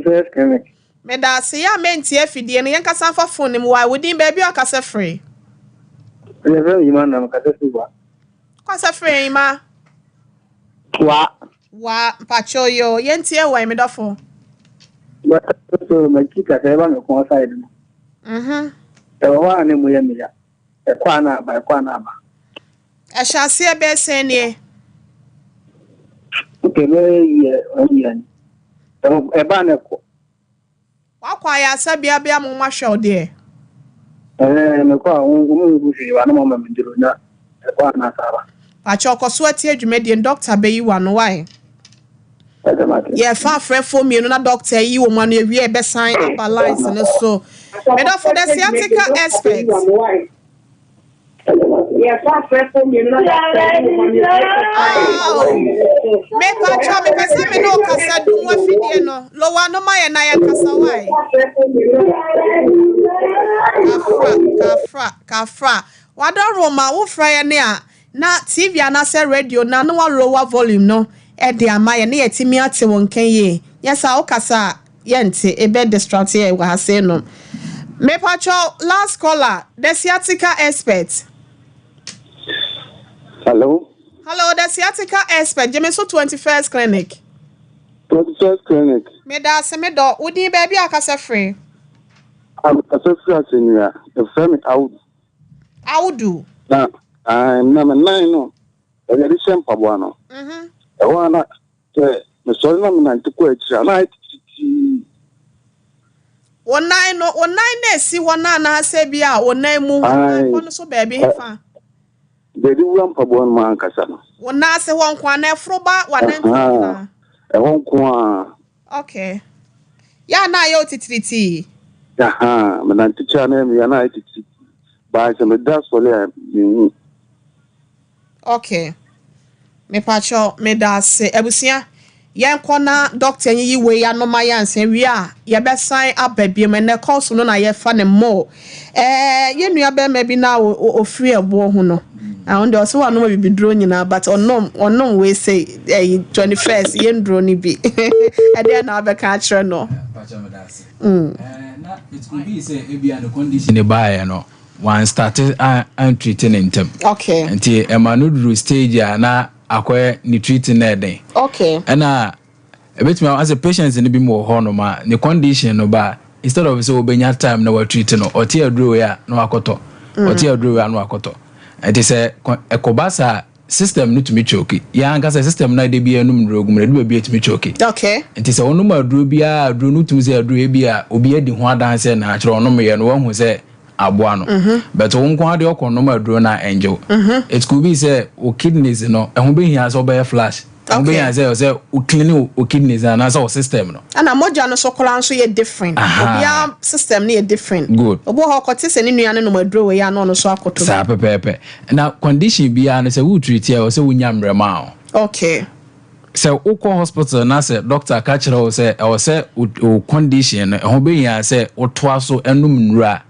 First Clinic. Meda ase. Yɛ a mentie afidie no, yɛnkasa mfa phone no mu. Wae, wo din, baabi a ɔkasa firi? Yɛfrɛ me Yima na mekasa firi Wa. Kasa firi Yima? Wa. Wa, mpakyɛw yo, yɛntie wɔ me dɔfo. So makyi kasa ɛba me kɔn side no. Ɛwɔ hɔ a ne mu yɛ me ya. Ɛkɔ a na aba, ɛkɔ a na aba. Ɛhyɛ aseɛ bɛyɛ sɛn nie? Okay, bɛyɛ yɛ 1 year ni. Ɛba na ɛkɔ. Wakɔ ayasabea bi ama wɔn ahwɛ wo deɛ? Ɛɛ, mekɔ a wɔn ngu hwee wa na wɔn ama me duro na ɛkɔ a na asa aba. Pakyɛ ɔkɔ so atie dwumadie no, doctor bɛyi w'ano wae. Ɛsɛ mate. Yɛfa afrɛfoɔ mmienu na doctor yi wɔn ano, ewie ɛbɛsan aba lines no so. Medɔfo, the sciatica expert. Yɛfa afrɛfoɔ mmienu na doctor yi wɔn ano ewie ɛbɛsan aba lines no so. Mepatwa, mepɛ sɛ me ne wo kasa, dum afidie no. Lower no ma yɛ na yɛ kasa wae. Kafra, kafra, kafra. Wadɔroma wofrɛ yɛ ne a na TV anaasɛ radio na wa lower volume no ɛde ama yɛ ne yɛtumi ate wɔn nka yie. Yɛ saa wokasa a yɛnte, ebe distract yɛ wɔ ha sei no. Mepatwa, last caller, the sciatica expert. Hello. Hello, the sciatica expert. Jimmy so 21st Clinic. 21st Clinic. Meda ase, me dɔ. Wodin, baabi a kasa firi? Akasa firi Asennua. Yɛfrɛ me Awudu. Awudu. Na na me nan no, ɛyɛ de hyɛ mpaboa no. Ɛhɔ a na sɛ mesɔre na menante kɔ akyiri a na ayɛ titiritii. Wo nan no, wo nan na esi hɔ na anaasɛ bi a wo nan mu Aye. hɔ no so baabi hefa? Deɛ de wura mpaboa no mu ankasa no. Wo nan ase hɔ nko a na ɛforo ba w'anantu nyinaa? Ɛhɔ nko a. Okay. Yɛ a na ayɛ wo titiritii. Aha, menante kyerɛ a na ɛyɛ na ayɛ titiritii. Baa sɛ meda sɔre a mehu. Okay. Mepakyɛw, meda ase. Abusua, yɛnkɔ na doctor yi wei anoma yɛ ansa wie a yɛbɛsan aba biom. Ɛnɛ kɔɔso no na yɛfa ne mmɔ yɛn nua bɛrima bi na ofiri ɛboɔ ho no. Ahun deɛ ɔsɛ wanom bibiduro nyinaa, but ɔnom wei sɛ ɛyi 21st yɛn duro no bi, ɛdeɛ na abɛka akyerɛ no? Na it could be sɛ ebia ne condition ne baeɛ no, wan start antreat ne ntɛm. Nti ɛma no duru stage a na akɔyɛ ne treating na ɛden. Ɛna ebetumi asɛ patients no bi mu wɔ hɔ nom a ne condition no ba, instead of sɛ obenya time na watreat no, ɔte aduro wei a na wakɔtɔ, ɔte aduro wei a na wakɔtɔ. Nti sɛ ɛkɔba saa, system no tumi choke. Yɛn ankasa system no a ɛde bi anum nnuro gu mu no, ɛde baabi atumi choke. Nti sɛ wɔnom aduro biara, aduro no tumi sɛ aduro ebi a obi adi ho adanseɛ na akyerɛ ɔnom yɛ no, wɔahu sɛ aboa no, but wo nko adeɛ ɔkɔ nom aduro no a ɛngyew. It could be sɛ wo kidneys no ɛho bɛhia sɛ wobɛyɛ flush, ɛho bɛhia sɛ wo clean wo kidneys anaasɛ wo system no. Ɛna mogya no so koraa nso yɛ different. Obiara system no yɛ different. Obi wɔ hɔ ɔkɔte sɛ ne nua no nom aduro wei a na ɔno nso akoto. Saa pɛpɛɛpɛ. Na condition biara no, sɛ wotreat a, ɛwɔ sɛ wonya mmerɛ ma wo. Sɛ wokɔ hospital na sɛ doctor ka kyerɛ wo sɛ ɛwɔ sɛ wo condition no ɛho bɛhia sɛ wotoa so ɛnom nnuro a,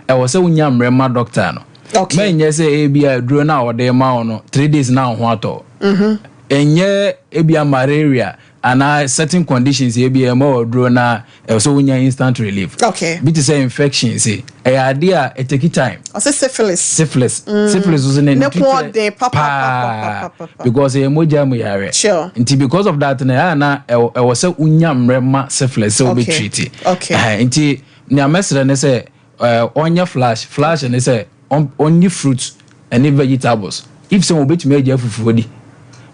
ɛwɔ sɛ wonya mmerɛ ma doctor no. Mɛnyɛ sɛ ebi a aduro no a ɔde ma wo no, 3 days na wo ho atɔ. Ɛnyɛ ebia malaria anaa certain conditions ebi ɛma wɔ aduro na ɛwɔ sɛ wonya instant relief. Bi te sɛ infection se ɛyɛ adeɛ a it take time. Ɔsɛ syphilis. Syphilis, syphilis nso ne Ne ne ko ɔden paa because ɛyɛ mogya mu yare. Nti because of that na ɛyɛ na ɛwɔ sɛ wonya mmerɛ ma syphilis sɛ wobɛtreat. Nti nea mɛsrɛ ne sɛ ɔnyɛ flush. Flush ne sɛ ɔnyi fruit ɛne vegetables. If sɛ obetumi agya fufuo di,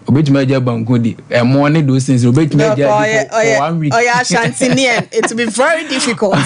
obetumi agya banku di, ɛmo ne those things, obetumi agya di for 1 week. Ɔyɛ Ashantinian, it will be very difficult.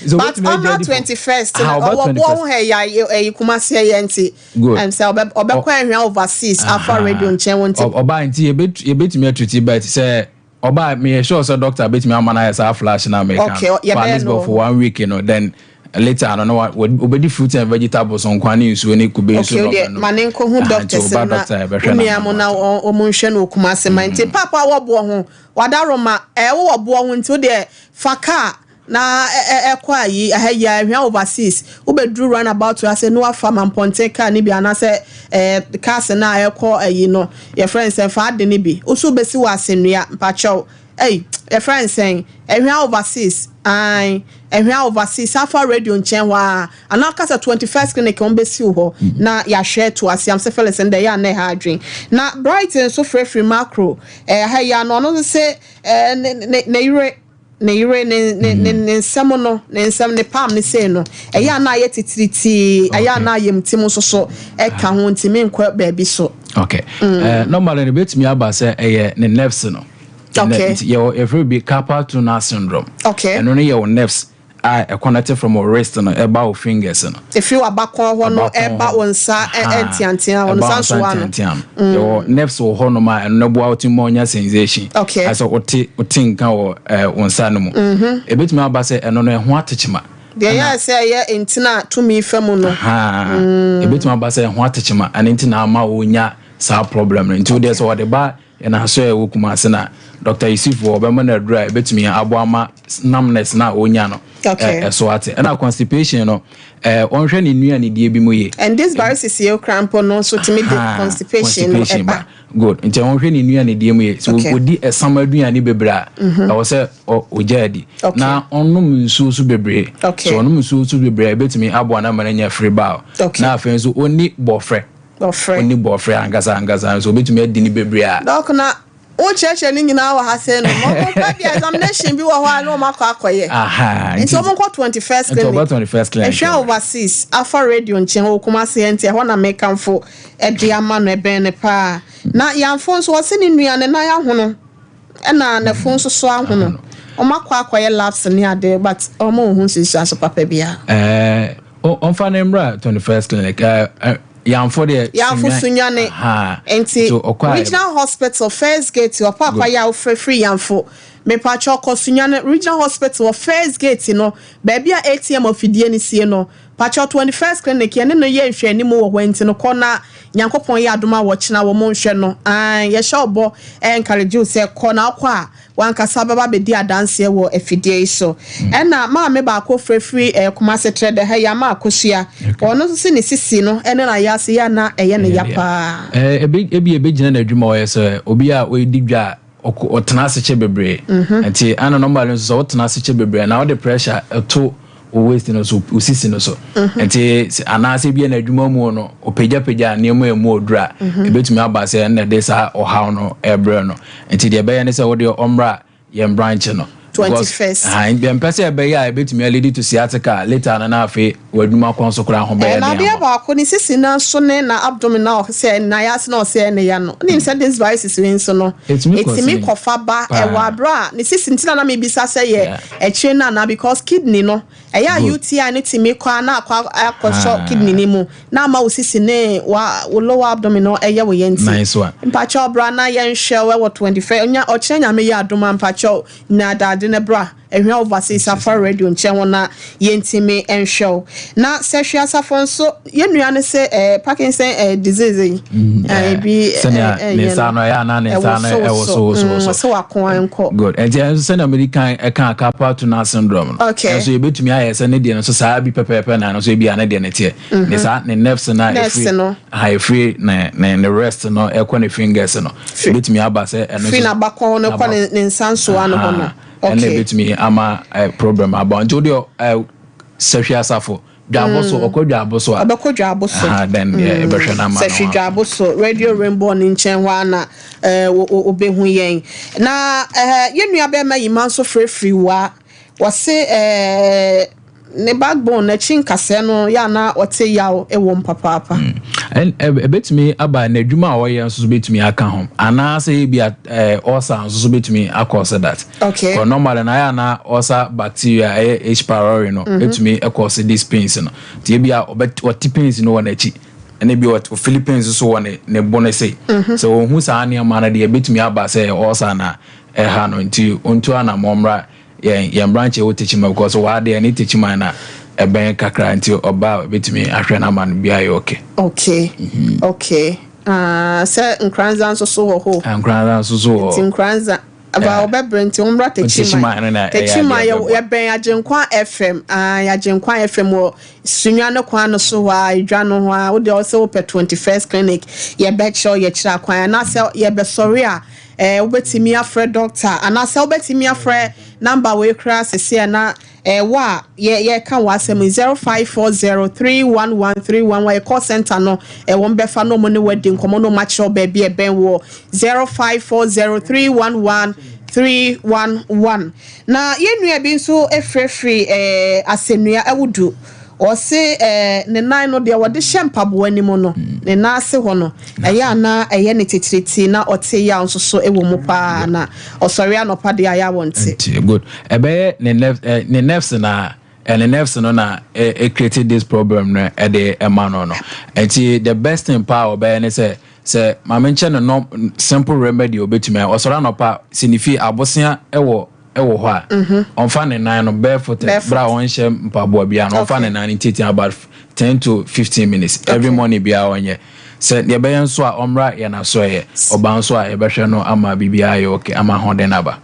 So but ɔmra 21st na ɔwɔ boɔ ho hɛ ya ɛyi Kumasi ɛyɛ nti. Good. Sɛ ɔbɛkɔ Ɛhwɛ overseas afa radio nkyɛn wɔn ti. Ɔbaa nti yɛbɛtumi atreat, but sɛ ɔbaa, meyɛ sure sɛ doctor bɛtumi ama no ayɛ saa flush na meka for at least for 1 week then later no na obedi fruit and vegetables nkwa ne nsuo ne kube nsuo. Okay, deɛ ma ne nkɔ hu doctors na onua mu na wɔn nhwɛ no Kumase ma. Nti papa wɔ boɔ ho wadaroma ɛwɔ wɔ boɔ ho, nti o deɛ fa kaa na ɛkɔ ayi ɛhɛ yɛ Ɛhwɛ overseas, wobɛduru roundabout ase na wafa Mampɔnten kaa ne bi anaasɛ cars na ɛkɔ ayi no, yɛfrɛ nsɛn fa ade ne bi woso bɛsi wɔ Asennua. Mpakyɛw, ɛyi yɛfrɛ nsɛn. Ɛhwea Overseas, ae, Ɛhwea Overseas, Safa Radio nkyɛn hɔ ara, anaa woka sɛ 21st Clinic wɔn bɛsi wo hɔ na yɛahwɛ ato ase. Am sɛ Felix no deɛ ɛyɛ a na ɛha adwene. Na Bright nso frɛfiri Makro, ɛɛ, ha yi ara no, ɔno nso se, ɛɛ, ne, ne, ne yere, ne yere, ne, ne, ne, ne nsam no, ne nsam, ne palm ne sei no, ɛyɛ a na ayɛ titiritii, ɛyɛ a na ayamtim nso so ɛka ho, nti menkɔ baabi so. Okay. Mm. Uh, normally no bɛtumi aba sɛ ɛyɛ ne nerves no. Okay. Nti yɛwɔ yɛfrɛ bi carpal tunnel syndrome. Okay. Ɛno no yɛ wo nerves a ɛconnect from wo wrist no ɛba wo fingers no. Ɛfiri w'abakɔn hɔ no ɛba wo nsa nteantea wo nsa nsowa no. Nteantea no. Mm. Yɛwɔ nerves wɔ hɔ nom a ɛno no boa wo ti ma ɔnya sensation. Okay. Asɛ wote wote nka wɔ ɛɛ wo nsa no mu. Mhm. Ebetumi aba sɛ ɛno no ɛho atekyema. Deɛ ɛyɛ sɛ ɛyɛ ntina a tumi fa mu no. Mm. Ebetumi aba sɛ ɛho atekyema ɛno nti na ama wonya saa problem no. Nti wo deɛ sɛ wɔde ba Yɛn asoɛe a ɛwɔ Kumasi na Dɔkta Yusuf wɔ, ɔbɛma no aduru a ɛbɛtumi aboa ama numbness no a ɔnya no ɛso ate. Ɛna constipation no, ɔnhwɛ ne nnuanidie bi mu yie. And this varices yi koraa mpo no nso tumi de constipation no ɛba. Good. Nti ɔnhwɛ ne nnuanidie mu yie. So ɔdi ɛsam aduane bebree a, ɛwɔ sɛ ɔgya adi. Na ɔnom nsuo nso bebree. So ɔnom nsuo nso bebree a, ɛbɛtumi aboa no ama no anya free bowel. Na afei nso ɔnni bɔfrɛ. Bɔfrɛ. Ɔnni bɔfrɛ ankasa ankasa nso obetumi adi ne bebree a. Dɔk na wokyerɛkyerɛ ne nyinaa wɔ ha sei no ma ɔmo pɛ deɛ examination bi wɔ hɔ a na ɔmo akɔ akɔyɛ. Aha. Nti ɔmo nkɔ 21st clinic. Nti ɔbɛ 21st clinic. Ɛhwɛ overseas afa radio nkyɛn wɔ Kumasi ha nti ɛhɔ na mekamfo ɛde ama no ɛbɛn no paa. Na Yanfo nso ɔse ne nua ne nan ahono ɛna nafo nso so ahono. Ɔmo akɔ akɔyɛ labs ne ade but ɔmo nhu nsunsuanso papa biara. Ɛɛ ɔmfa no mmra 21st clinic. Ɛɛ Yamfo deɛ Yamfo Sunyani. Nti Regional Hospital first gate ɔkɔ akɔ ayɛ a wofrɛ firi Yamfo. Mepakyɛw kɔ Sunyani Regional Hospital wɔ first gate no baabi a ATM afidie no sie no. Pakyɛw 21st clinic yɛne no yɛ nhwɛanimu wɔ hɔ nti no kɔ na Nyankopɔn yɛ adom a wɔkyena wɔn nhwɛ no. Ae yɛhyɛ wo bɔ encourage wo sɛ kɔ na wokɔ a W'ankasa bɛba abɛdi adanseɛ wɔ afidie yi so. Ɛna maame baako frɛ firi ɛɛ Kumasi Trɛdɛ ha yi, Ama Akosua. Ɔno nso se ne sisi no ne n'ayaase yɛ a na ɛyɛ no ya paa. Ɛɛ ebi ebia ebɛgyina n'adwuma a ɔyɛ sɛ obi a ɔredi dwa a ɔkɔ ɔtena ase kyɛ bebree. Nti ɛna normally nso sɛ wotena ase kyɛ bebree a na wode pressure to wo waist no so, wo sisi no so. Nti anaasɛ ebia n'adwuma mu no ɔpagyapagya nneɛma a emu ɔduru a, ebetumi aba sɛ ɛna ɛde saa ɔhaw no ɛrebrɛ no. Nti deɛ ɛbɛyɛ ne sɛ wodeɛ ɔmmra yɛn branch no. 21st. Yɛmpɛ sɛ ɛbɛyɛ a ebetumi alidi to sciatica later no na afei w'adwuma kɔn so koraa ho bɛyɛ den ama wo. Na adeɛ baako ne sisi no nso ne na abdomen na ɔsɛ n'ayase na ɔsɛ ne ya no. Wonim sɛ this viruses wei nso no ɛtumi kɔfa ba ɛwɔ aberɛ a ne sisi nti na na mebisa sɛ yɛ Akyire no anaa because kidney no ɛyɛ a UTI no tumi kɔ a na akɔ akɔsɔ kidney no mu na ama wo sisi ne wa wo lower abdomen no ɛyɛ wo ya nti mpakyɛw bra na yɛnhwɛ wo ɛwɔ 21 nya ɔkyena Nyame yɛ adom a mpakyɛw nya adagye no bra Ahwia Overseas Safari Radio nkyɛn hɔ na yɛntumi nhwɛ wo na sɛ hwɛ asafo nso yɛn nua no sɛ eh, Parkinson eh, disease yi mm, eh, ebi sɛnea eh, ne nsa no ɛyɛ anaa ne nsa no ɛwɔ so so so sɛ wako nkɔ good nti ɛnso sɛnea mede kan ɛka carpal tunnel syndrome no okay ɛnso yɛbɛtumi ayɛ sɛ ne deɛ no so saa bi pɛpɛɛpɛ na ɛno nso ebi a ne deɛ no teɛ ne mhm. saa ne nerves no a ɛfiri ha ɛfiri ne ne ne rest no ɛkɔ ne fingers no ɛbɛtumi aba sɛ ɛno firi n'abakɔn no kɔ ne nsa nsoa no hɔ no ɛna ɛbɛtumi ama problem aba nti wodeɛ sɛhwɛ asafo dwabo so ɔkɔ dwabo so a ɔbɛkɔ dwabo so then ɛbɛhwɛ no ama no sɛhwɛ dwabo so radio rainbow ne nkyɛn hɔ a na ɔbɛhu yɛn na yɛn nua bɛrima yi ma nso frɛfiri wa wɔse ne backbone n'akyi nkasɛɛ no yɛ ana ɔte yaw wɔ mu papaapa. Ɛbɛtumi aba n'adwuma a ɔyɛ nso so bɛtumi aka ho anaasɛ ebi a ɔsa nso so bɛtumi akɔse that. Okay. But normally na ayɛ ana ɔsa bacteria ɛyɛ H pylori no ɛtumi ɛkɔse this pains no. Nti ebi a ɔte pains no wɔ n'akyi ɛna bi ɔfili pains nso wɔ ne ne bo no se. Sɛ ɔhu saa nneɛma no deɛ ɛbɛtumi aba sɛ ɔsa na ɛha no nti ɔntu anammɔn mmra yɛn yɛn branch ɛwɔ Techiman because waa deɛ ne Techiman na ɛbɛn kakra nti ɔba a ebetumi ahwɛ no ama no bi ayɛ okay. Okay mm -hmm. okay uh, sɛ Nkoranza nso so wɔ hɔ. Ah, Nkoranza nso so wɔ. Nti Nkoranza aba ɔbɛbrɛ nti wɔn mmra Techiman. Techiman yɛbɛn Agyenkwa FM ah Agyenkwa FM wɔ Sunyani no kwan no so hɔ a edwa no ho a wode ɔsɛ wopɛ 21st clinic yɛbɛkyerɛw yɛkyerɛ akwan anaasɛ yɛbɛsɔre a. Eh, wobɛtumi afrɛ doctor anaasɛ wobɛtumi afrɛ number wei koraa sɛsi a na eh, wo a yɛ yɛka wɔ asɛm yi 0540311311 yɛ call center no eh, wɔn bɛfa na wɔn ne wadi nkɔmmɔ na wɔn akyerɛ wo baabi a ɛbɛn wɔ 0540311311. Na yɛn nua bi nso efirefiri eh, asɛnnua awudu. Ɔse eh, ne nan no deɛ wɔde hyɛ mpaboa no mu no, ne nan ase hɔ no, ɛyɛ a na ɛyɛ ne titiritii na ɔte yaw nso so wɔ mu paa, na ɔsɔre anɔpa deɛ a ɛyɛ a wɔnte. Nti good. Ɛbɛyɛ ne nerves eh, ne nerves na eh, ne nerves no na eh, eh, create this problem no ɛde ɛma no no. Nti the best thing paa ɔbɛyɛ ne sɛ sɛ maame nkyɛn no no simple remedy obetumi ayɛ. Ɔsɔre anɔpa si ne fie abosea ɛwɔ wɔ hɔ a, ɔmfa ne nan no barefooted, bere a ɔnhyɛ mpaboa biara no, ɔmfa ne nan no ntiatia about 10 to 15 minutes every morning biara ɔnyɛ. Sɛ deɛ ɛbɛyɛ nso a, ɔmmra yɛn asɔeɛ. Ɔba nso a, yɛbɛhwɛ no ama biribiara ayɛ okay, ama ahoɔden no aba.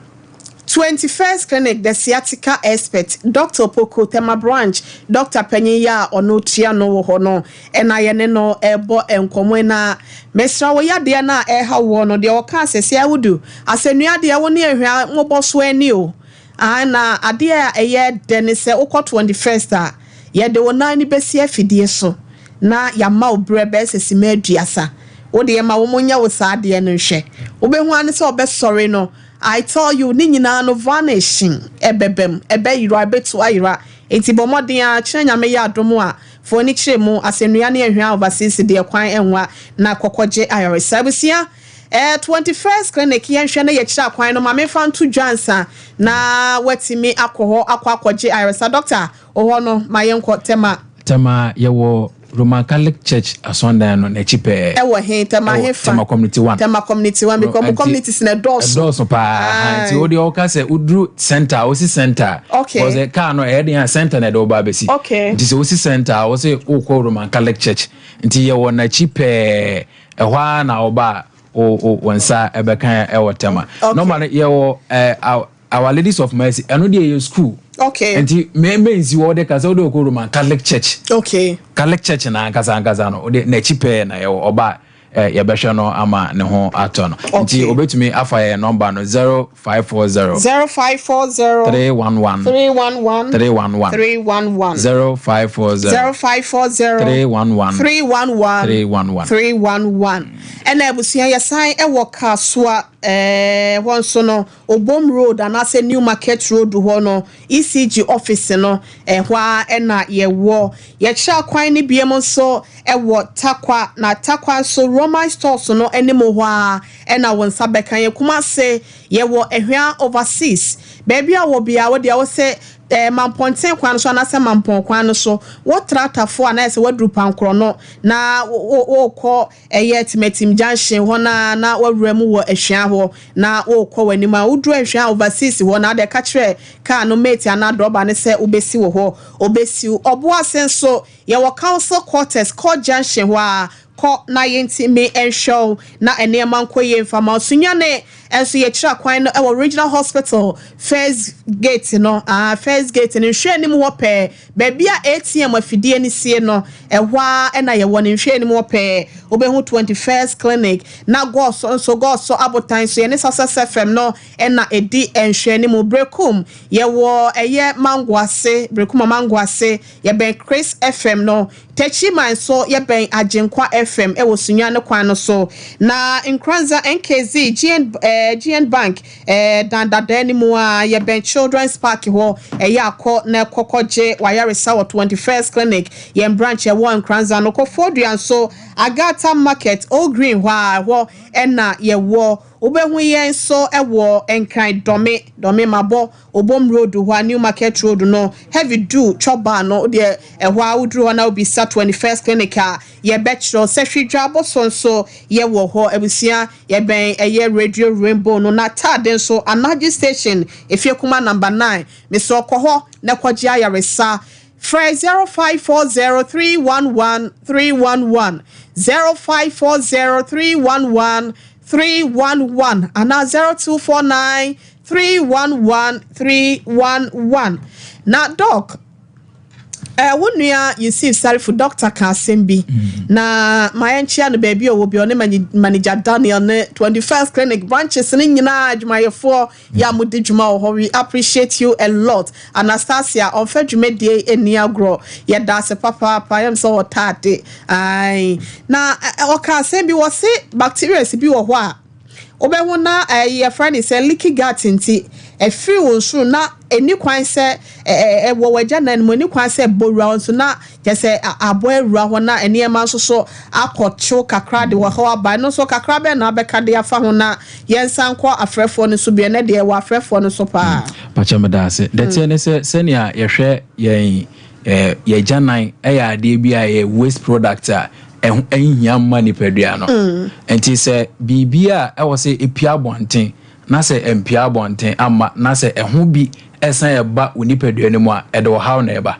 21st Clinic, The Sciatica Expert, Doctor Opoku, Tema Branch, Doctor panyin yi a ɔno tua no wɔ hɔ no, ɛna yɛne no ɛrebɔ nkɔmmɔ yi. Na mesrɛ wo, yadeɛ no a ɛreha woɔ no, deɛ ɔka sɛ sɛ awudu asɛnnua deɛ wo ne ahwia mobɔ so ani o. Ah, na adeɛ a ɛyɛ dɛ ne sɛ wokɔ 21st a, yɛde wo nan no bɛsi afidie so na yɛama wo berɛ bɛyɛ sɛ sima 30. Wo deɛ, ma wɔn nyɛ wo saa adeɛ no nhwɛ. Wobɛhu ane sɛ ɔbɛsɔre no, I tell you, ne nyinaa no vanishing, ɛbɛbɛm, ɛbɛyera, ɛbɛtu ayera. Nti bɔ mmɔden a kyerɛ Nyame yɛ adom a fo ani kyerɛ mu asɛnnua ne ahwia overseas deɛ kwan ɛnwa na kɔkɔgye ayaresa. Abusua, 21st Clinic, yɛnhwɛ na yɛkyerɛ akwan no ma memfa nto dwa nsa na watumi akɔ hɔ akɔ akɔgye ayaresa. Doctor wɔ hɔ no, ma yɛnkɔ Tema. Tema, yɛwɔ Roman Catholic Church asɔndan no n'akyi pɛɛ. Ɛwɔ he? Tema Ɛwɔ he fa? Tema Community 1. Tema Community 1, because mo communities na ɛdɔɔso. Ɛdɔɔso paa. Nti wode ɔka sɛ woduru center a, wosi center. Because car no ɛyɛ den a, center na ɛde wo ba abɛsi. Nti sɛ wosi center a, wose wokɔ Roman Catholic Church. Nti yɛwɔ n'akyi pɛɛ. Ɛhɔ ara na ɔba a, wo nsa ɛbɛka ɛwɔ Tema. Normally yɛwɔ Our Ladies of Mercy, ɛno deɛ yɛ school. Nti me nsi wɔ de ka sɛ wode wokɔ Roman Catholic Church. Catholic Church na ankasa ankasa no, wode n'akyi pɛɛ na yɛwɔ. Ɔba a, yɛbɛhwɛ no ama ne ho atɔ no. Nti obetumi afa yɛn number no 0540 0540 311 311 311. 311. 0540 0540 311 311 311. 311. Ɛna abusua, yɛsan ɛwɔ Kasoa hɔ nso no, Obom Road anaasɛ New Market Road hɔ no, ECG office no ɛhɔ a ɛna yɛwɔ. Yɛkyerɛ akwan no biem nso ɛwɔ Takwa, na Takwa nso Roman Stores no anim hɔ a ɛna wɔn nsa bɛka yɛn. Kumase, yɛwɔ Ahwea Overseas. Baabi a wɔ bia, wo deɛ, wo sɛ Mampɔnten kwan no so anaasɛ Mampɔn kwan no so, wotra Tafo a, na yɛ sɛ woaduru Pankorɔ no na wokɔ ɛyɛ Timatim Junction hɔ na wawura mu wɔ Ahwea hɔ na wokɔ w'anim a, woduru Ahwea Overseas hɔ na wode ka kyerɛ kaa no mate anaa drɔba no sɛ wobɛsi wɔ hɔ, obɛsiw. Ɔboase nso, yɛwɔ Council Quarters, Court Junction hɔ a, kɔ na yɛntumi nhwɛ wo na nneɛma nkɔ yie mfama. Sunyane nso, yɛkyerɛ kwan no wɔ Regional Hospital first gate no, ah, first gate no nhwɛ anim hɔ pɛɛ, baabi a ATM afidie no sie no, ɛhɔ a ɛna yɛwɔ no, nhwɛ anim hɔ pɛɛ wobɛhu 21st Clinic. Na Gɔɔso nso, Gɔɔso Abotan so, yɛne Success FM no ɛna ɛdi nhwɛ anim. Brekum, yɛwɔ ɛyɛ Mango ase, Brekum Mango ase, yɛbɛn Chris FM no. Techiman nso, yɛbɛn Agyenkwa FM ɛwɔ Sunyane kwan no so. Na Nkranza, NKZ GN Bank dandadaa no mu a, yɛbɛn Children's Park hɔ. Ɛyɛ akɔ na ɛkɔkɔgye wayaresa wɔ 21st Clinic, yɛn branch ɛwɔ Nkranza no. Kɔfɔdua nso, Agata Market, Old Green hɔ a, ɛhɔ ɛna yɛwɔ. Wobɛhu yɛn nso ɛwɔ Nkran Dɔme, Dɔme Mabɔ, Obom Road hɔ a, New Market Road no, Heavy Do chɔba no deɛ, ɛhɔ a woduru hɔ na wobisa 21st Clinic a, yɛbɛkyerɛw. Sɛ Hwedwa Aboso nso, yɛwɔ hɔ. Abusua, yɛbɛn ɛyɛ Radio Rainbow no. Na Taade nso, Anagye Station, Efie Kuma number 9. Mesɛ ɔkɔ hɔ na kɔgye ayaresa. Frɛ 0540311311, 0540311311 anaa 0249311311. Na doc, Wo nua Yusuf Sarifu, doctor ka asɛm bi, na ma yɛnkyea no baabi a ɔwɔ bi, ɔne manager Daniel ne 21st Clinic branches no nyinaa adwumayɛfoɔ yɛ a modi dwuma wɔ hɔ, we appreciate you a lot. Anastasia, ɔmfa dwumadie yi nni agorɔ, yɛda ase papaapa, yɛm sɛ ɔtaade, ae. Na ɔka asɛm bi, wɔse bacterias bi wɔ hɔ a, Wobɛhu na ɛyi yɛfrɛ no sɛ leaky gut nti ɛfiri wo nsoro na ɛnni kwan sɛ ɛwɔ w'agyanan mu, ɛnni kwan sɛ ɛbɔ wura hɔ nso na kyerɛ sɛ abɔ awura hɔ na nneɛma nso so akɔkyew kakra de ɔhaw aba. Ɛno nso kakra bɛn na wobɛka de afa ho na yɛnsan nkɔ afrɛfoɔ no so bio, ɛnnɛ deɛ ɛwɔ afrɛfoɔ no so paa. Pakyɛ meda ase. Deɛ ɛteɛ ne sɛ sɛnea yɛhwɛ yɛn yɛn agyanan yɛ adeɛ bi a ɛyɛ waste product a ɛho nhia mma nipadua no. Nti sɛ biribi a ɛwɔ sɛ ɛpue abɔnten na sɛ ɛmpue abɔnten amma na sɛ ɛho bi ɛsan ɛba wo nipadua no mu a, ɛde ɔhaw na ɛba.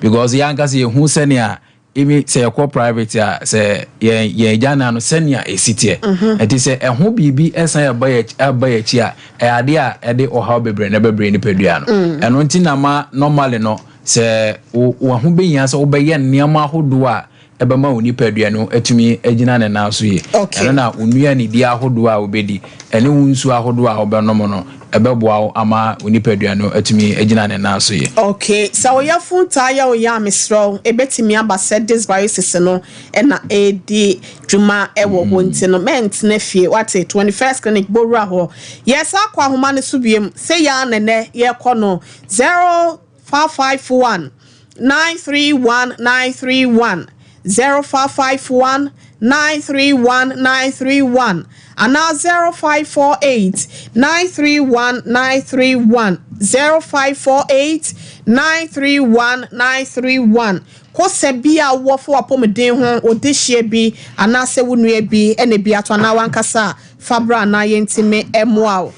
Because yɛn ankasa yɛhu sɛnea even sɛ yɛkɔ private a sɛ yɛn yɛn agyanan no sɛnea ɛsi teɛ. Nti sɛ ɛho biribi ɛsan ɛba yɛ ɛba yɛ akyi a, ɛyɛ adeɛ a ɛde ɔhaw bebree na ɛbɛbrɛ nipadua no. Ɛno nti na ma normally no sɛ wo wo ho bɛhia sɛ wobɛyɛ nneɛma ahodoɔ a ɛbɛma wo nipadua no atumi agyina ne nan so yie. Ɛno na wo nnuanedi ahodoɔ a wobɛdi ne wo nsuo ahodoɔ a wobɛnom no, ɛbɛboa wo ama wo nipadua no atumi agyina ne nan so yie. Okay, sɛ wo yafunu taa yɛ wo ya a, mesrɛ wo, ɛbɛtumi aba sɛ dysbiosis no na ɛredi dwuma wɔ hɔ nti no, mɛntena fie, woate? 21st Clinic, bɔ wura hɔ. Yɛresan akɔ ahoma no so biom, sei ara na ɛnnɛ yɛrekɔ no, 0551 931 931, 0551 931 931, anaa 0548 931 931, 0548 931 931. Kosa bi a wowɔ fa w'apɔmuden ho, wo dehyeɛ bi, anaasɛ wo nua bi na bi ato anaa w'ankasa a, fa bra na yɛntumi mmoa wo.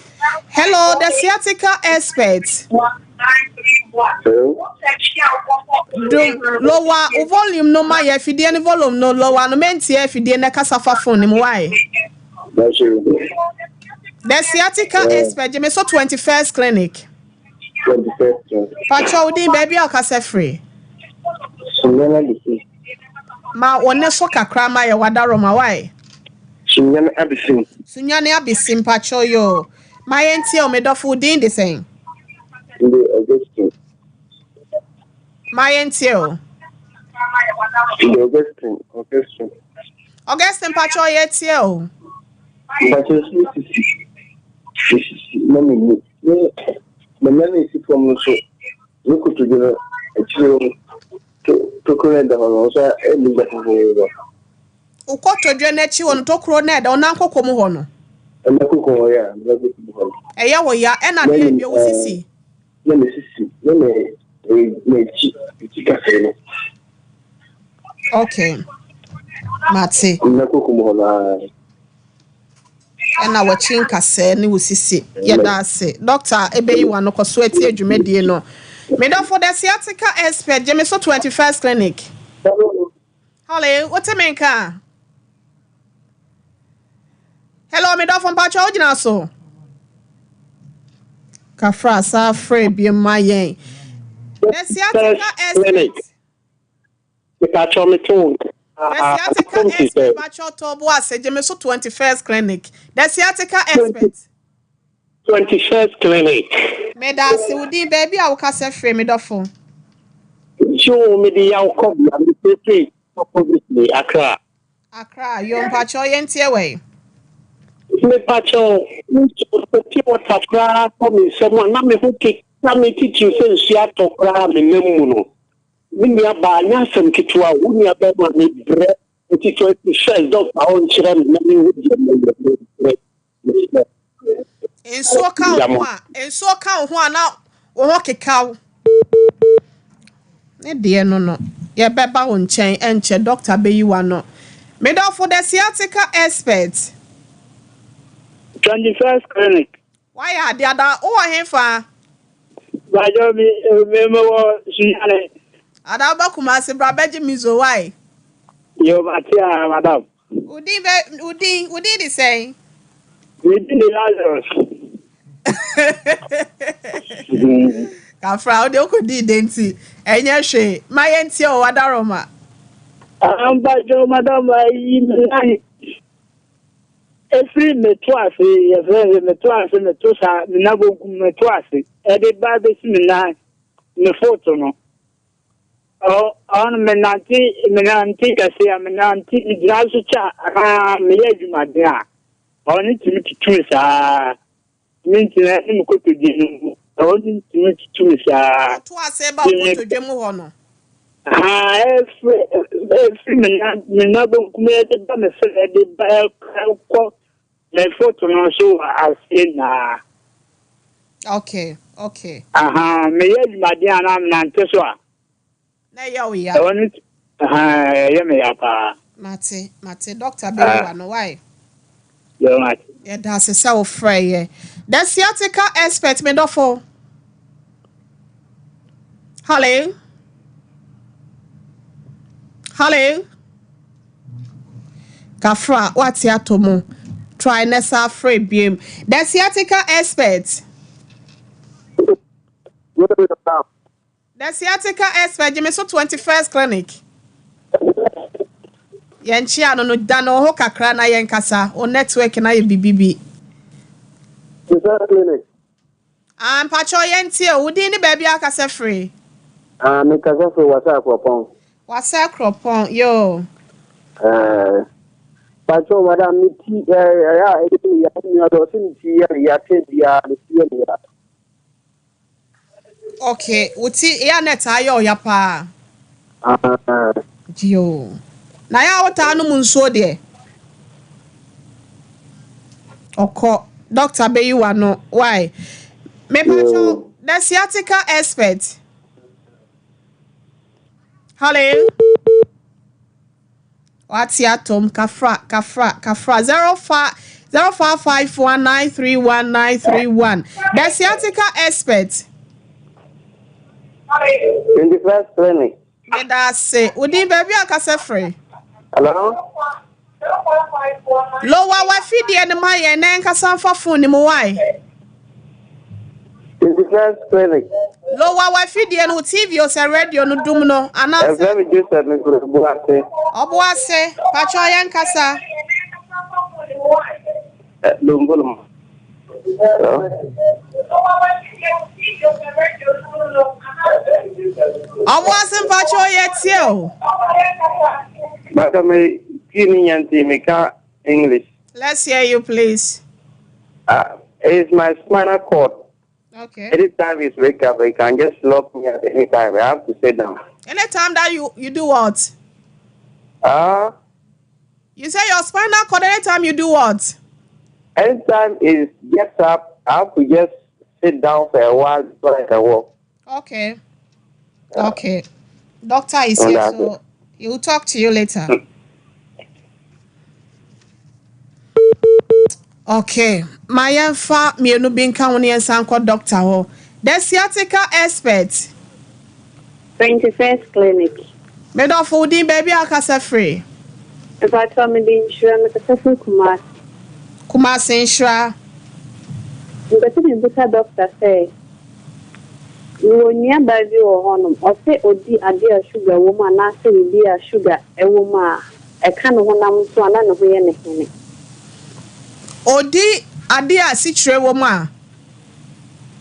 Hello, the sciatica expert. Hello. Dum lower wo volume no ma yɛ afidie no volume no lower no mentie afidie no kasa fa phone no mu why? The sciatica expert gye me so 21st clinic. 21st clinic. Pacho wo din baabi a ɔkasa firi. Sunyana Abisi. Ma wo ne so kakra ma yɛ wadaroma why? Sunyana Abisi. Sunyani Abisi mpacho yoo. Ma yɛntie o, me dɔfo, wo din de sɛn? Mede Augustine. Ma yɛntie o. Mede Augustine, Augustine. Augustine mpacho yɛtie o. Mpacho so esisi, esisi na me mu. Me me nan a esi fam no so, me kotodwe no akyire hɔ no, tokuro no ɛda hɔ no, nso ɛmu gya fofoofo. Wo kotodwe no akyi hɔ no, tokuro no a ɛda wo nan koko mu hɔ no. Ɛna koko hɔ ya, me nan koko mu hɔ no. Ɛyɛ wo ya, ɛna deɛ bio, wo sisi. Na me sisi, ne me m'akyi, m'akyi kasɛɛ no. Okay, mate. Me nan koko mu hɔ no ara. Ɛna w'akyi nkasɛɛ ne wo sisi. Yɛda ase. Doctor ɛbɛyi w'ano, kɔ so atie dwumadie no. Me dɔfo, the sciatica expert, gye me so 21st Clinic. Hello. Holly, wote me nka? Hello, me dɔfo mpakyɛ wogyina so? Kafra saa frɛ bi ma yɛn. The sciatica expert. Mepakyɛ me te wo nka. The sciatica expert mpakyɛ tɔ bo ase gye me so 21st clinic. The sciatica expert. 21st clinic. Meda ase wo din baabi a wokasa firi me dɔfo. Yoo mede yaw kɔ bia me firi oppositely Accra. Accra yoo mpakyɛw yɛntie wɛi. Mepakyɛw nsuo sɛ pure water koraa tɔ me nsam a na me ho keka me titiriw sɛ nsuo atɔ koraa me nam mu no me nua baa nyɛ asɛm ketewa o wo nua bɛrima me brɛ nti 21st doctor ɔnkyerɛ me na me hu deɛ mɛyɛ me brɛ. Nsuo ka wo ho a, nsuo ka wo ho a na wo ho keka wo. Ne deɛ no no, yɛbɛba wo nkyɛn ɛnkyɛ doctor bɛyi w'ano. Me dɔfo the sciatica expert. 21st clinic. Wayɛ adeɛ ada, wowɔ hefa? Bàjọ́ mi, mi mi wɔ Sunyani. Ada woba Kumasi bra bɛgye mizo why? Yo, mate a, madam. Wo din bɛ, wo din, wo din de sɛn? Me din de Lazarus. Kafra, wo de wokɔdii dɛn nti? Ɛnyɛ hwee. Ma yɛntie o, Adaroma. Ah, mpakyɛw madam ayi me nan efiri me to ase yɛfrɛ sɛ me to ase me to saa me nan bonkum me to ase ɛde ba bɛsi me nan me foot no ɔ ɔno me nante me nante kɛse a me nante me gyina so kyɛ a anaa meyɛ adwumaden a ɔno tumi tutu me saa. Mentumi ɛne me kotodwe no mu. Ɛhɔ no ntumi tutu me saa. Ɔto ase ba wo kotodwe mu hɔ no. Haa ɛfiri ɛfiri me nan me nan benkum ɛde ba me fɛ ɛde ba ɛkɔ me foto no so wɔ aseɛ nyinaa. Okay okay. Ahaa meyɛ adwumaden anaa menante so a. Na ɛyɛ wo ya. Ɛhɔ no ahaa ɛyɛ me ya paa. Mate mate doctor bɛyi w'ano wai. Yoo mate. Yɛda ase sɛ wo frɛ yɛ. The sciatica expert me dɔfo. Hello. Hello. Kafra wate atɔ mu. Try na sa frɛ biem. The sciatica expert. The sciatica expert gye me so 21st clinic. Yɛn kyea no no da no ho kakra na yɛn kasa o network na yɛ bibibi. Clinic. Ah, mpakyɛw yɛn tie o. Wo din ne baabi a akasa firi. Ah, me kasa firi Wasa Akuropɔn. Wasa Akuropɔn, yoo. Eh, mpakyɛw madam me ti eh ɛyɛ a ɛyɛ me ya nua dɔ ɔsɛ me ti yɛ me ya tɛm biara me ti yɛ me ya. Okay, wo ti yɛ na ɛtaa yɛ ɔya paa. Ah. Yoo. Na yɛ a wotaa nom nsuo deɛ? Ɔkɔ. Doctor bɛyi w'ano. Why? Mepakyɛw, the sciatica expert. Hello? Wate atom. Kafra, kafra, kafra. 05 0551931931. The sciatica expert. 21st clinic. Meda ase. Wo din baabi a kasa firi? Hello? Lower w'afidie no ma yɛn na yɛnkasa mfa phone no mu why? 21st clinic. Lower w'afidie no, wo TV o sɛ radio no dum no anaasɛ. Ɛfrɛ me Joseph mefiri Obuase. Ɔboase, pakyɛ yɛnkasa. Dombolom. Hello? Ɔboase mpakyɛ yɛtie o. Bàtà mi tí ni yẹn ti mi ka English. Let's hear you please. It's my spinal cord. Okay. Anytime it's wake up, it can just lock me at any time. I have to sit down. Anytime that you do what? You say your spinal cord anytime you do what? Anytime it gets up, I have to just sit down for a while before I can walk. Okay. Okay. Doctor is here, so he will talk to you later. Okay. Ma yɛmfa mmienu bi nka ho ne yɛnsan nkɔ doctor hɔ. The sciatica expert. 21st clinic. Medɔfo wo din baabi a akasa firi. Mpakyɛw mede nhyira mekasa firi Kumasi. Kumasi nhyira. Mepɛ sɛ mebisa doctor sɛ mewɔ nuabaa bi wɔ hɔnom ɔsɛ odi ade a sugar wɔ mu anaasɛ biribi a sugar wɔ mu a ɛka ne honam so a na ne ho yɛ ne hene. Odi ade a sikyire wɔ mu a.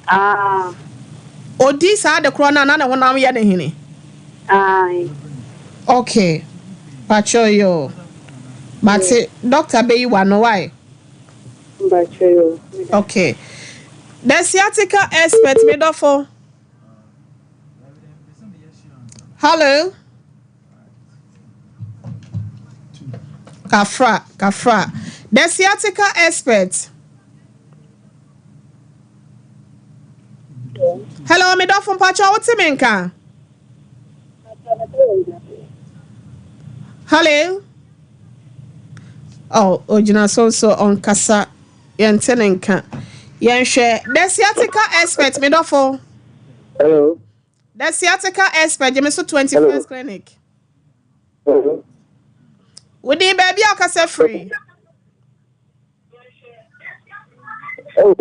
Ah. Odi saa ade korɔ no a na ne honam yɛ ne hene. Aye. Okay. Pakyɛw yoo. Mate. Doctor bɛyi w'ano why? Mpakyɛw yoo. Okay. The sciatica expert me dɔfo. Hello. Kafra, kafra. The sciatica expert. Hello, me dɔfo mpakyɛw wote me nka? Hello. Oh, ogyina so nso ɔnkasa. Yɛnte ne nka. Yɛnhwɛ. The sciatica expert, me dɔfo. Hello. The sciatica expert, gye me so 21st clinic. Hello. Wodi baabi a ɔkasa firi. Oh.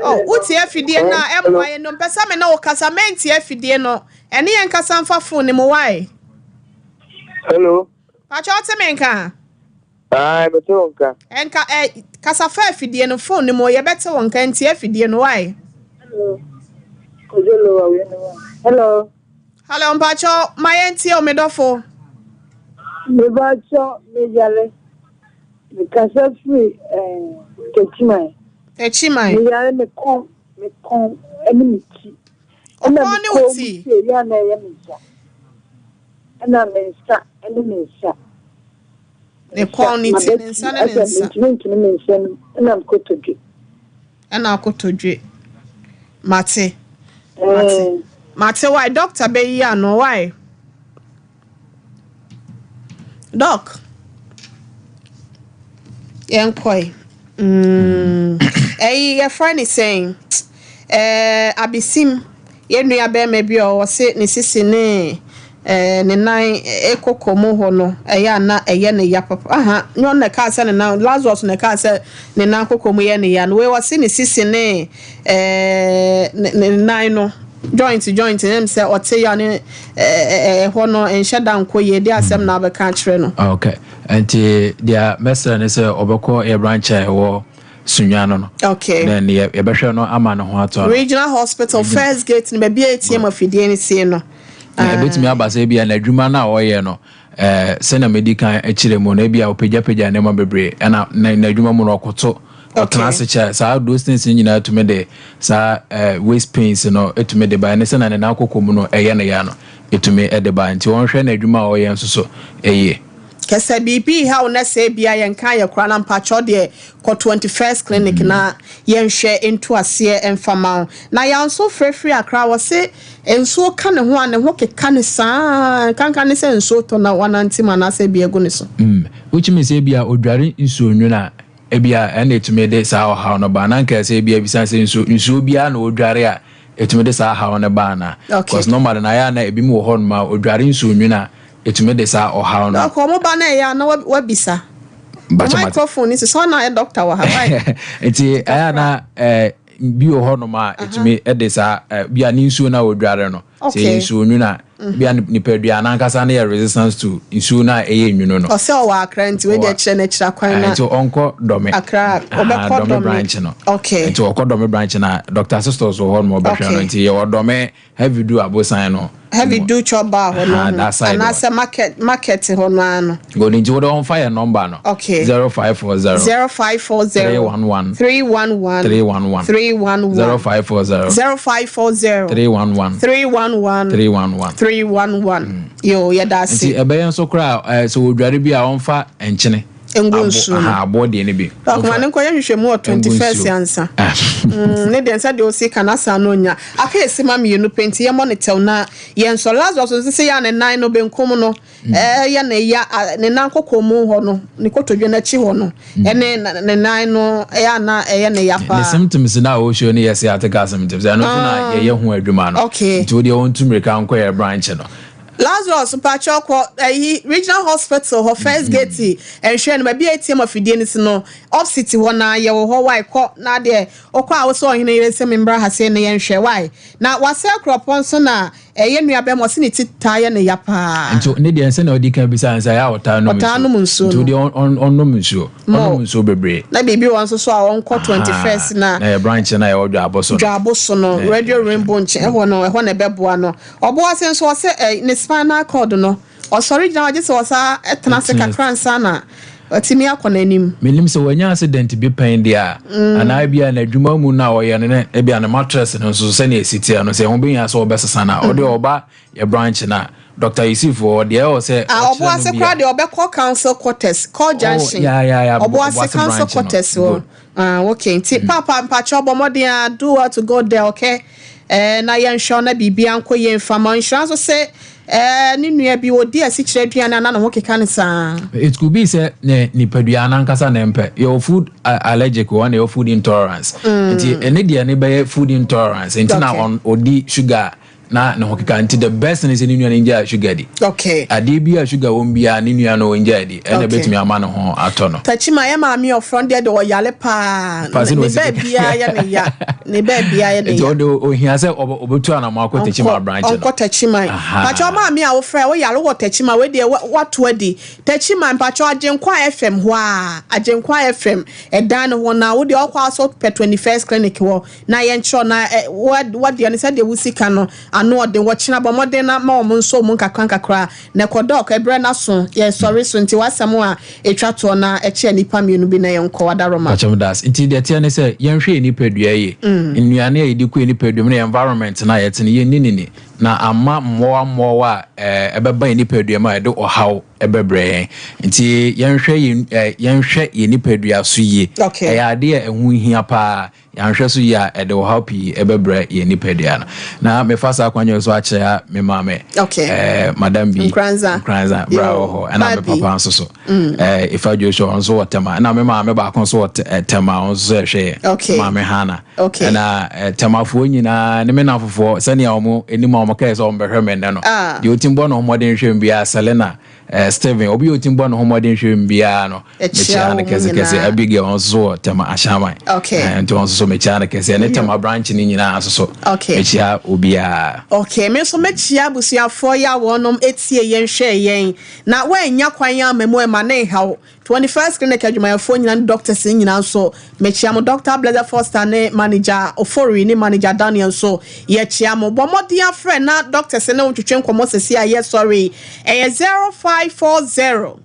Oh, wotie afidie no a ɛmmoa yɛn no mpɛ sɛ me ne wo kasa mentie afidie no ɛne yɛn kasa mfa phone no mu why? Hello. Pakyɛ wote me nka? Ae, mete wo nka. Ɛnka ɛ kasa fa afidie no phone no mu yɛbɛte wo nka ntie afidie no why? Hello. Kojo Lowa wei ne wa. Hello. Hello mpakyɛ ma yɛntie o me dɔfo. Mepakyɛ me yare. Mekasa firi eh, Techiman. Techiman. Meyare me kɔn, me kɔn ne me ti. Ɛna Ɔkɔn me ne wo kɔn mu ti. sei yɛ a na ɛyɛ me ya. Ɛna me nsa ne me nsa. Ne kɔn, ne ti, ne nsa ne ne Asɛ nsa. mentumi ntene me nsa no mu ɛna me kotodwe. Ɛna akotodwe. Mate. Mate. Ɛɛ. Mate why doctor bɛyi ano why? Doc. Yɛnkɔe. Mm. Ɛyi yɛfrɛ ne sɛn? Ɛɛ abesim. Yɛn nua bɛrima bi a ɔse ne sisi ne ɛɛ ne nan koko mu hɔ no ɛyɛ a na ɛyɛ ne ya papa. Aha, nyɛ ɔno na ɛkaa sɛ ne nan, Lazarus na ɛkaa sɛ ne nan koko mu yɛ ne ya no. Wei ɔse ne sisi ne ɛɛ ne ne nan no joint joint ne sɛ ɔte ya ne ɛɛ ɛhɔ no nhyɛ da nkɔ yie. Deɛ asɛm na abɛka akyerɛ no. Okay, nti deɛ mɛsrɛ ne sɛ ɔbɛkɔ yɛ branch a ɛwɔ Sunyani no. Okay. Then yɛ yɛbɛhwɛ no ama ne ho atɔ no. Regional hospital first gate no baabi a ATM afidie no sie no. Na ebetumi aba sɛ ebia n'adwuma no a ɔyɛ no ɛɛ sɛnea medi kan akyerɛ mu no ebia ɔpagyapagya nneɛma bebree ɛna na n'adwuma mu no ɔkoto ɔtena ase kyɛ saa those things no nyinaa tumi de saa ɛɛ waist pains no etumi de ba ɛne sɛnea ne nan koko mu no ɛyɛ ne ya no etumi de ba nti wɔnhwɛ n'adwuma a ɔyɛ nso so ɛyie. Kɛ sɛ biribi reha wo na sɛ ebia yɛnka yɛ koraa na mpakyɛw deɛ kɔ 21st clinic na yɛnhwɛ ntu aseɛ mfa ma wo. Na Yaw nso frɛ firi Accra ɔse nsuo ka ne ho a ne ho keka no saa nkanka ne sɛ nsuo tɔ na wanante mu anaasɛ ebi agu ne so. Mm, which means ebia odware nsuo nwunu a ebia ɛna etumi de saa ɔhaw no ba. Na nka ɛsɛ ebia ebisa sɛ nsuo nsuo biara na odware a etumi de saa haw no ba anaa? Okay. Because normally na ayɛ a na ebi mu wɔ hɔ nom a odware nsuo nwunu a Etumi de saa ɔhaw no. Dɔk, wɔn ba no ɛyɛ a na wabisa. Wo microphone ni so, sɛ ɔna ayɛ doctor wɔ ha, why? Nti ɛyɛ a na eh, bi wɔ hɔnom a etumi de saa eh, bi a ne nsuo no a wɔdware no, sɛ ɛyɛ nsuo nwunu a, bi a nipadua no ankasa no yɛ resistance to nsuo no a ɛyɛ nwunu no. Ɔsɛ ɔwɔ Accra nti wei deɛ kyerɛ no akyira kwan na. Nti ɔnkɔ Dɔme. Accra, ɔbɛkɔ Dɔme branch no. Okay. Nti ɔkɔ Dɔme branch no a, Dr. Sisters wɔ hɔnom ɔbɛhwɛ no nti yɛwɔ Dɔme Heavy du abosan no. Heavy du chop bar hɔ no ho. That side Anaasɛ market market hɔ no ara no. Good nti wode ɔmfa yɛ number no. Okay. 0540. 0540. 311. 311. 311. 311. 0540. 0540. 311. 311. 311. 311. Yo yɛda ase. Nti ɛbɛyɛ nso koraa eh, sɛ wɔdware bi a ɔmfa nkyene. Ngu nsuo no. Aboɔ deɛ no bi. Akoma ne nkɔyɛ nhwehwɛmu wɔ 21st ansa. Mm, ne deɛ sɛ deɛ ɔsi ka n'asa no nya. Aka esi ma mmienu pɛ nti yɛmmɔ ne tɛw na yɛnsɔ. Lazarus nso sɛ yɛ a ne nan no benkum no ɛyɛ ne ya ne nan kɔkɔɔ mu hɔ no ne kotodwe n'akyi hɔ no ɛne ne nan no ɛyɛ ana ɛyɛ ne ya paa. Ne symptoms na ɔrehyɛ no yɛ sciatica symptoms ɛno nso na yɛyɛ ho adwuma no. Okay. Nti wo deɛ wɔntu mmirika nkɔ yɛ branch no. Lazarus mpakyɛw kɔ ɛyi regional hospital hɔ first gate nhwɛ no baabi a ATM afidie no si no opposite hɔ na yɛwɔ hɔ why kɔ na deɛ ɔkɔ a wosɛ ɔhene yere sɛ membra ha sei na yɛnhwɛ why na wasɛ kuropɔn nso na ɛyɛ nua bɛma ɔse ne ti taa yɛ ne ya paa. Nti ne deɛ sɛnea ɔdi kan bisa nsa yɛ a ɔtaa nom nsuo. Ɔtaa nom nsuo no. Nti deɛ ɔnom nsuo. Ɔnom nsuo bebree. Na biribi wɔ nso so a ɔnkɔ 21st na. Na yɛ branch na yɛwɔ Dwaabo so no. Dwaabo so no Radio Rainbow nkyɛn ɛhɔ no ɛhɔ na ɛbɛboa no. Ɔboase nso ɔsɛ ɛ ne spinal cord no ɔsɔre gyina hɔ a gye sɛ ɔsan tena ase kakra ansa na watumi akɔ n'anim. Menim sɛ wanya accident bi pɛn deɛ a, anaa ebia n'adwuma mu no a ɔyɛ no ne ebia ne mattress no nso sɛnea ɛsi teɛ no sɛ ɛho bɛhia sɛ ɔbɛsesa no a, ɔde ɔba yɛ branch no a, Doctor Yusuf wɔ hɔ deɛ ɛwɔ sɛ Ah, ɔkyerɛ no Ɔboase bi koraa a. deɛ ɔbɛkɔ council quarters, Kor Oh, junction. yeah, yeah, yeah, Ɔboase Ɔboase council branch no. quarters wɔ. Good. Ah, okay. Nti paapa mpakyɛ ɔbɔ mmɔden a do well to go there, okay? Eh, na yɛnhwɛ wo na biribiara nkɔ yie mfa ma wo. Nhyira nso sɛ eh, ne nua bi ɔdi asikyire aduane a na ne ho keka no saa. It could be sɛ ne nipadua no ankasa na ɛmpɛ. Yɛwɔ food allergic wɔ hɔ na yɛwɔ food intolerance. Nti ɛne deɛ ne bɛyɛ food intolerance nti na ɔdi sugar a Na ne ho keka, nti the best ne sɛ ne nua no ngyaa sugar di. Adeɛ bi a sugar wɔ mu biara, ne nua no ɔngyaa di, ɛna ɛbɛtumi ama ne ho atɔ no. Takyima yɛ maame ɔfrɔ deɛ de ɔyale paa. Ne baabiara yɛ ne ya. Ne baabiara yɛ ne ya. Nti ɔde ohia sɛ ɔbɛtu anamɔ akɔ Takyima branch no. Ɔnkɔ Takyima. Mpakyɛ maame a wofrɛ woyare wɔ Takyima, wei deɛ wato adi. Takyima mpakyɛ Agyenkwa FM hɔ a, Agyenkwa FM ɛdan no hɔ na wo deɛ ɔkɔ aso pɛ 21st Clinic hɔ na yɛnkyerɛw na wadeɛ no sɛdeɛ wo sika no ano ɔden. Wɔkyena bɔ mmɔden na ma wɔn nso mu nkakra nkakra na ɛkɔ. Doc, ɛberɛ no aso, yɛsɔre so, nti w'asɛm a ɛtwa toɔ na ɛkyɛ nnipa mmienu bi na yɛnkɔ wadaroma. Pakyɛm das. Nti deɛ teɛ ne sɛ yɛnhwɛ yɛ nipadua yie. Nnuane a yɛdi kɔ yɛ nipadua mu ne environment no a yɛte no, yɛnni ne ni na ama mmoawa mmoawa a ɛbɛba yɛ nipadua mu a ɛde ɔhaw ɛbɛbrɛ yɛn. Nti yɛnhwɛ yɛ nipadua so yie. Ɛyɛ adeɛ a ɛho hia paa. Yɛanhwɛ so yie a, ɛde ɔhaw pii ɛbɛbrɛ yɛn nipadua no. Na mefa saa kwan yi so akyerɛ me maame, Madam bi Nkranza, Nkranza bra wɔ hɔ, ɛna me papa nso so, Ifa Joshua, ɔno nso wɔ Tɛma, ɛna me maame baako nso wɔ Tɛma, ɔno nso so ɛhwɛ yɛ maame Hana, ɛna Tɛmafoɔ nyinaa ne me nafofoɔ, sɛnea wɔn anim a wɔn kɛɛ sɛ wɔn bɛhwɛ me nnɛ no, deɛ otim bɔ ne ho mmɔden hwɛ mu biara, Selina, Steven, obi a otim bɔ ne ho mmɔden hwɛ mu biara no, mekyia no kɛse kɛse. Abigail, ɔno nso so wɔ Tɛma Ahyɛnman, nti ɔno nso so mekyia no kɛse, ɛne Tɛma branch no nyinaa nso so mekyia obiara. Okay, me nso mɛkyia abusuafoɔ yi a wɔnom etie yɛn hwɛ yɛn na wɔanya kwan ama mu ɛma ne nhaw. 21st Clinic adwumayɛfoɔ nyinaa ne doctors nyinaa nso mekyia mo. Dr. Blessed Foster ne manager Ofori ne manager Daniel nso yɛkyia mo. Bɔ mmɔden afrɛ na doctors ne wo twetwe nkɔmmɔ sɛsi a yɛsɔre. Ɛyɛ 0540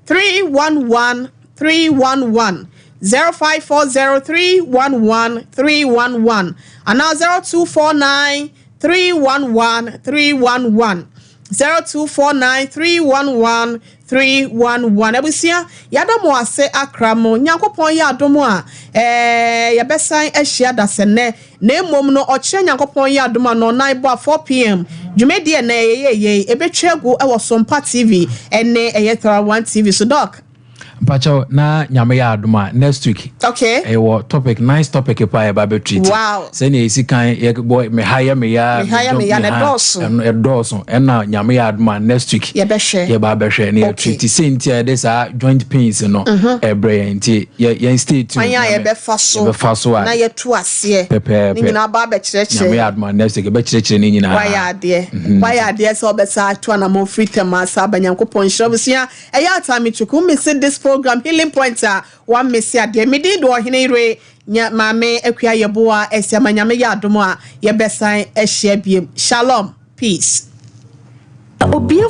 311 311, 0540 311 311 anaa 0249 311 311, 0249 311 311. Abusua, yɛada mo ase akra mo. Nyankopɔn yɛ adom a, yɛbɛsan ahyia dasɛnnɛ, na mmom no ɔkyerɛ Nyankopɔn yɛ adom a nɔnan bɔ a 4 p.m. dwumadie na ɛyɛ yɛyɛ ɛbɛtwa agu ɛwɔ Sompa TV ɛne ɛyɛ Thara 1 TV so. Doc. Mpakyɛw, na Nyame yɛ adom a, next week ɛwɔ topic, nice topic pa yɛba bɛ treat. Sɛnea yɛsi kan yɛbɔ me ha yɛ me ya. Me ha yɛ me ya na ɛdɔɔso. Ɛdɔɔso, ɛna Nyame yɛ adom a, next week yɛbɛhwɛ. Yɛba bɛhwɛ na yɛ treat sɛ nti a yɛde saa joint pains no ɛbrɛ yɛn, nti yɛn stay tuned. Kwan a yɛbɛfa so yɛbɛfa so a na yɛto aseɛ. Pɛpɛɛpɛ. Ne nyinaa ba abɛkyerɛkyerɛ. Nyame yɛ adom a, next week yɛbɛkyerɛkyerɛ ne nyinaa. Wayɛ adeɛ, wayɛ adeɛ sɛ ɔbɛsa ato anammɔn firi tɛm asa aba. Nyankopɔn nhyira. Abusua, ɛyɛ atame tuku mmese this program Healing Point a wammese adeɛ. Medin de Ɔhene Yere nya Maame Akua Yɛboa ɛsi ama. Nyame yɛ adom a, yɛbɛsan ahyia biem. Shalom, peace. Obia.